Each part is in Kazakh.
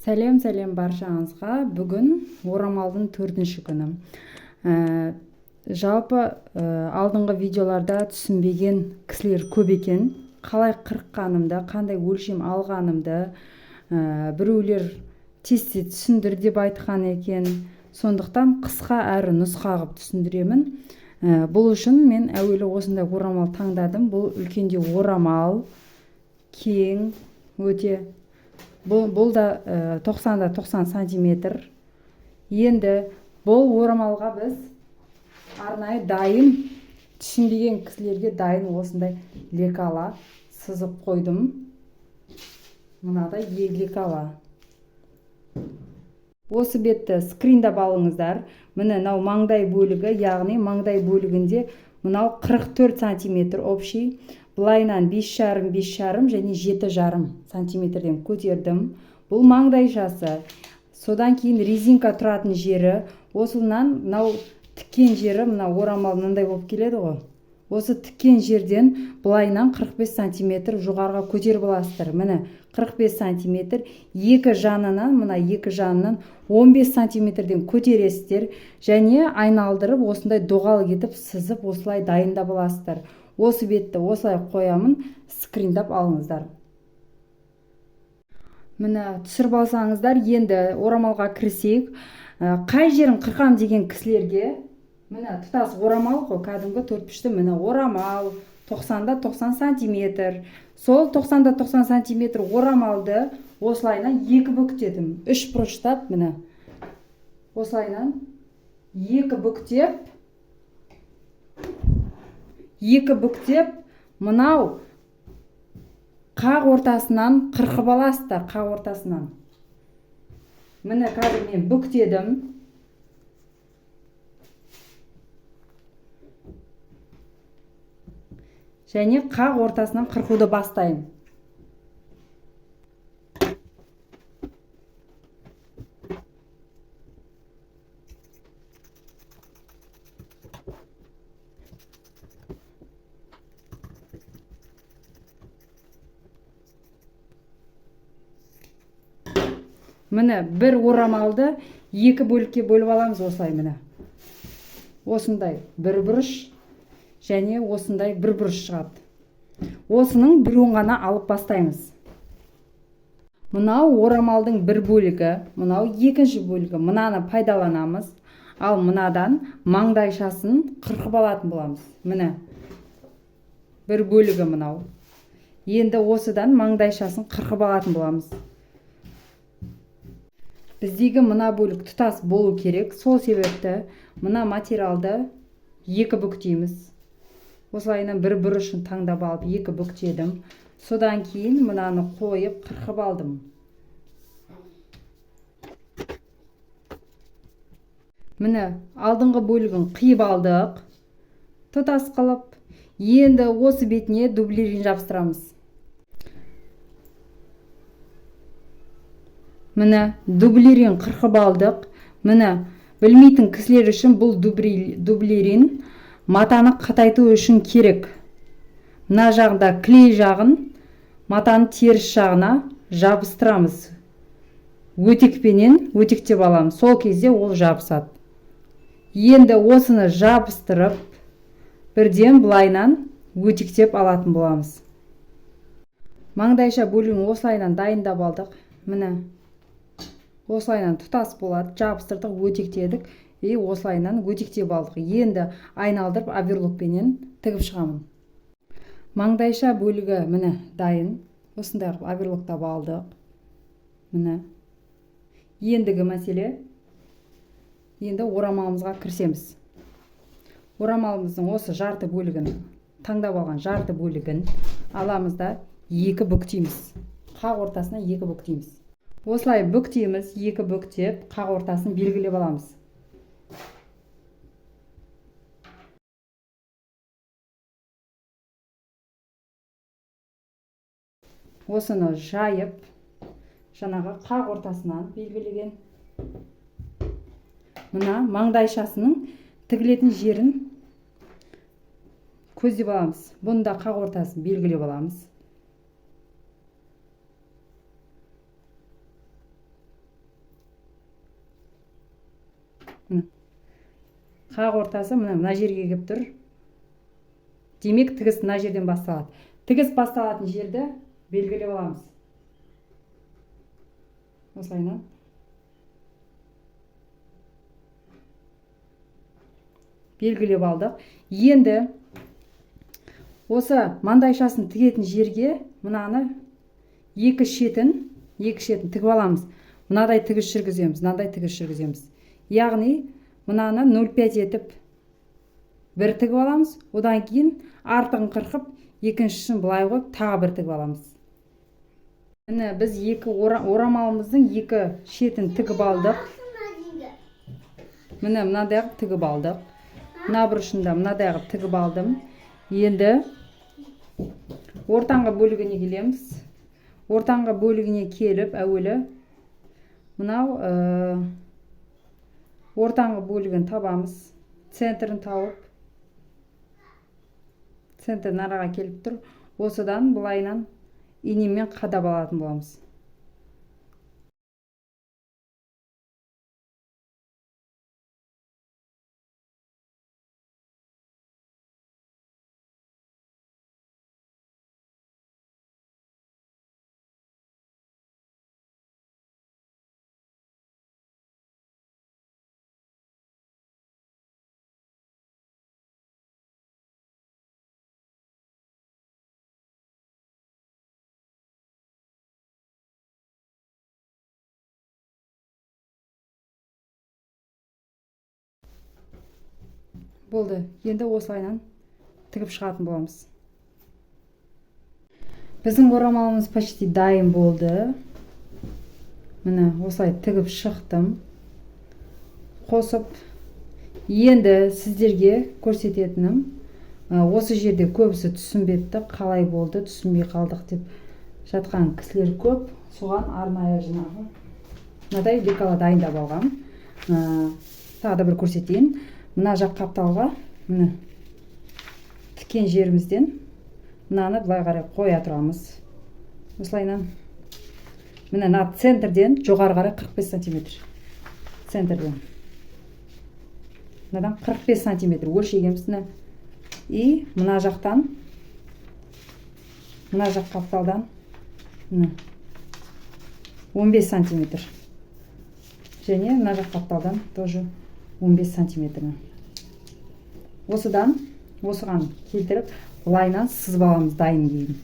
Сәлем, сәлем баршаңызға. Бүгін орамалдың 4-ші күні. Жалпы алдыңғы видеоларда түсінбеген кісілер көп екен. Қалай қырыққанымды, қандай өлшем алғанымды, біреулер тез-тез түсіндір деп айтқан екен. Сондықтан қысқа әрі нұсқа қылып түсіндіремін. Бұл үшін мен әуелі осындай орамал таңдадым. Бұл үлкенде орамал, кең өте. Бұл да 90-да 90 сантиметр. Енді бұл орамалға біз арнайы дайын, түсінбеген кісілерге дайын осындай лекала сызып қойдым. Мынадай лекала. Осы бетті скриндап алыңыздар. Міне мынау маңдай бөлігі, яғни маңдай бөлігінде мынау 44 сантиметр общий. Былайынан бес жарым, бес жарым және жеті жарым сантиметрден көтердім. Бұл маңдайшасы. Содан кейін резинка тұратын жері, осынан мынау тіккен жері, мына орамал мынандай болып келеді ғой. Осы тіккен жерден былайынан 45 сантиметр жоғарыға көтеріп аласыздар. Міне 45 сантиметр, екі жанынан, мына екі жанынан 15 сантиметрден көтересіздер және айналдырып осындай доғал етіп сызып осылай дайындап аласыздар. Осы бетті осылай қоямын, скриндап алыңыздар. Міне түсіріп алсаңыздар, енді орамалға кірісейік. Қай жерін қырқам деген кісілерге, міне тұтас орамал ғой, кәдімгі төрт пішті, міне орамал 90-да 90 сантиметр. Сол 90-да 90 сантиметр орамалды осылайынан екі бүктедім. Үш бұрыштап, міне осылайынан екі бүктеп, екі бүктеп, мынау қақ ортасынан қырқып аласыздар, қақ ортасынан. Міне қазір мен бүктедім. Және қақ ортасынан қырқуды бастаймын. Міне бір орамалды екі бөлікке бөліп аламыз осылай, міне. Осындай бір бұрыш және осындай бір бұрыш шығады. Осының біреуін ғана алып бастаймыз. Мынау орамалдың бір бөлігі, мынау екінші бөлігі. Мынаны пайдаланамыз. Ал мынадан маңдайшасын қырқып алатын боламыз. Міне бір бөлігі мынау. Енді осыдан маңдайшасын қырқып алатын боламыз. Біздегі мына бөлік тұтас болу керек. Сол себепті мына материалды екі бүктейміз. Осылайынан бір бұрышын таңдап алып екі бүктедім. Содан кейін мынаны қойып қырқып алдым. Міне алдыңғы бөлігін қиып алдық. Тұтас қылып. Енді осы бетіне дублерин жабыстырамыз. Міне дублерин қырқып алдық. Міне білмейтін кісілер үшін бұл дублерин матаны қатайту үшін керек. Мына жағында клей жағын матаның теріс жағына жабыстырамыз. Өтекпенен өтектеп аламыз. Сол кезде ол жабысады. Енді осыны жабыстырып бірден былайынан өтектеп алатын боламыз. Маңдайша бөлігін осылайынан дайындап алдық. Міне осылайынан тұтас болады. Жабыстырдық, өтектедік и осылайынан өтектеп алдық. Енді айналдырып оверлокпенен тігіп шығамын. Маңдайша бөлігі міне дайын. Осындай қылып оверлоктап алдық. Міне. Ендігі мәселе, енді орамалымызға кірісеміз. Орамалымыздың осы жарты бөлігін, таңдап алған жарты бөлігін аламыз да екі бүктейміз. Қақ ортасына екі бүктейміз. Осылай бүктейміз, екі бүктеп, қақ ортасын белгілеп аламыз. Осыны жайып, жаңағы қақ ортасынан белгілеген мына маңдайшасының тігілетін жерін көздеп аламыз. Бұны да қақ ортасын белгілеп аламыз. Міне, қақ ортасы міне мына жерге келіп тұр. Демек, тігіс мына жерден басталады. Тігіс басталатын жерді белгілеп аламыз. Осылайынан. Белгілеп алдық. Енді осы маңдайшасын тігетін жерге мынаны екі шетін тігіп аламыз. Мынадай тігіс жүргіземіз, мынадай тігіс жүргіземіз. Яғни мынаны 0,5 етіп бір тігіп аламыз. Одан кейін артығын қырқып, екіншісін былай қойып тағы бір тігіп аламыз. Міне, біз екі орамалымыздың екі шетін тігіп алдық. Міне, мынадай қылып тігіп алдық. Мына бұрышында мынадай қылып тігіп алдым. Енді ортаңғы бөлігіне келеміз. Ортаңғы бөлігіне келіп, әуелі мынау ортаңғы бөлігін табамыз. Центрін тауып, центр араға келіп тұр. Осыдан былайынан инемен қадап алатын боламыз. Болды. Енді осылайынан тігіп шығатын боламыз. Біздің орамалымыз почти дайын болды. Міне, осылай тігіп шықтым. Қосып. Енді сіздерге көрсететінім, осы жерде көбісі түсінбепті, қалай болды, түсінбей қалдық деп жатқан кісілер көп. Соған арнайы жаңағы мынадай лекала дайындап алғам. Тағы да бір көрсетейін. Мына жақ қапталға, міне, тіккен жерімізден мынаны былай қарай қоя тұрамыз. Осылайынан. Міне, мына центрден жоғары қарай 45 сантиметр. Центрден. Мынадан 45 сантиметр өлшегенбіз міне. И мына жақтан, мына жақ қапталдан, міне, 15 сантиметр. Және мына жақ қапталдан тоже 15 сантиметр. Осыдан, осыған келтіріп, былайынан сызып аламыз дайын кейін.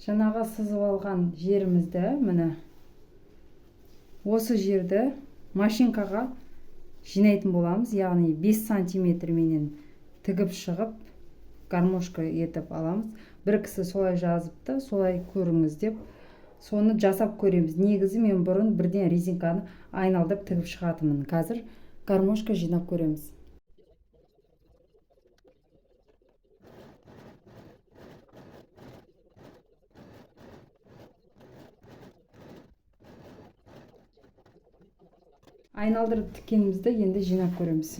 Жаңағы сызып алған жерімізді, міне, осы жерді машинкаға жинайтын боламыз. Яғни 5 сантиметр менен тігіп шығып, гармошка етіп аламыз. Бір кісі солай жазыпты, солай көріңіз деп. Соны жасап көреміз. Негізі мен бұрын бірден резинканы айналдырып тігіп шығатынмын. Қазір гармошка жинап көреміз. Айналдырып тіккенімізді енді жинап көреміз.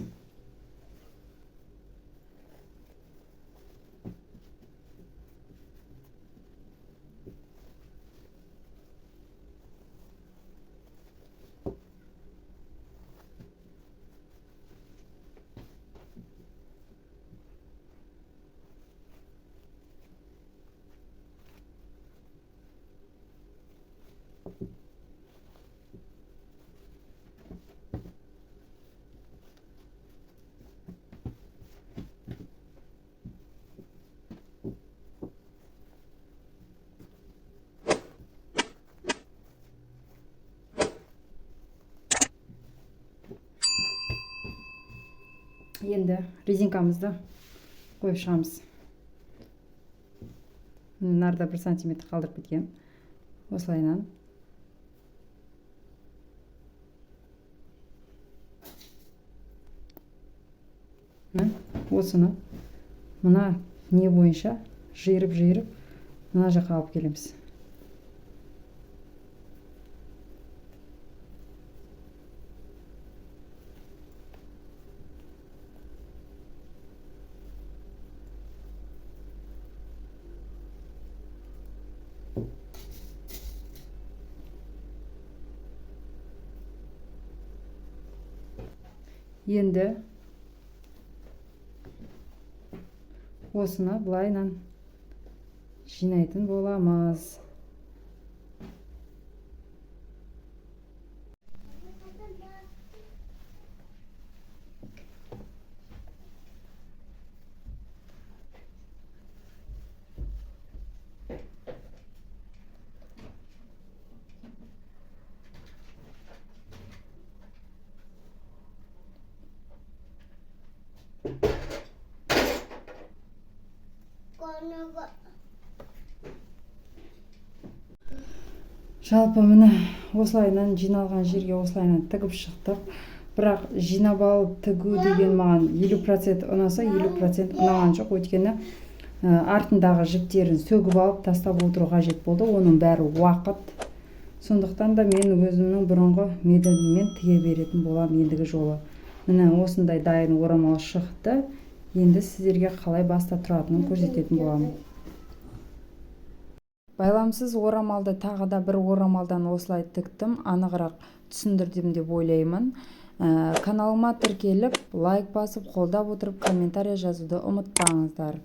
Енді резинкамызды қойып шығамыз. Нарда 1 сантиметр қалдырып кеткен. Осылайынан. Осыны мына не бойынша жиырып-жиырып мына жаққа алып келеміз. Енді осыны былайынан жинайтын боламыз. Жалпы міне осылайынан жиналған жерге осылайынан тігіп шықтық. Бірақ жинап алып тігу деген маған 50% ұнаса, 50% ұнаған жоқ. Өйткені артындағы жіптерін сөгіп алып тастап отыру қажет болды. Оның бәрі уақыт. Сондықтан да мен өзімнің бұрынғы методыммен тіге беретін боламын ендігі жолы. Міне осындай дайын орамал шықты. Енді сіздерге қалай баста тұратынын көрсететін боламын. Байламсыз орамалды тағы да бір орамалдан осылай тіктім. Анығырақ түсіндірдім деп ойлаймын. Каналыма тіркеліп, лайк басып, қолдап отырып, комментарий жазуды ұмытпаңыздар.